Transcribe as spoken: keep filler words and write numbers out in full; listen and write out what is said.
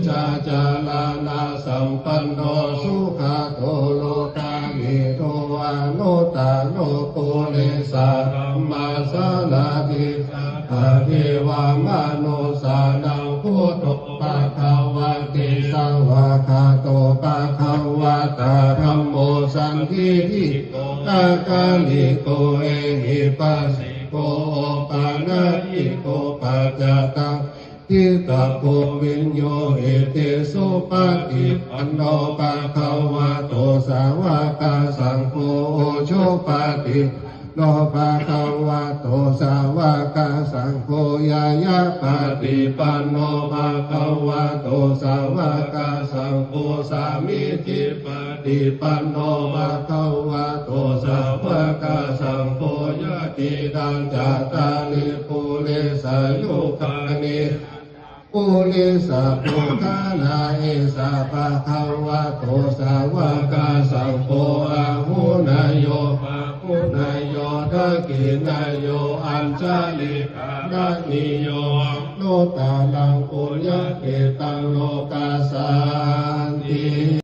jacaraṇasampanno sugato lokavidū anuttaro purisadammasārathi satthā devamanussānaṃ buddho bhagavāti. Svākkhāto bhagavatā dhammo sandiṭṭhiko akāliko ehipassiko opanayiko paccattaṃ veditabbo viññūhīti. Supaṭipanno bhagavato sāvakasaṅgho, ujupaṭipanno bhagavato sāvakasaṅgho, ñāyapaṭipanno bhagavato sāvakasaṅgho, sāmīcipaṭipanno bhagavato sāvakasaṅgho, yadidaṃ cattāri purisayugāni purisapuggalā, esa bhagavato sāvakasaṅgho, āhuneyyo pāhuneyyo dakkhiṇeyyo añjalikaraṇīyo, anuttaraṃ puññakkhettaṃ loka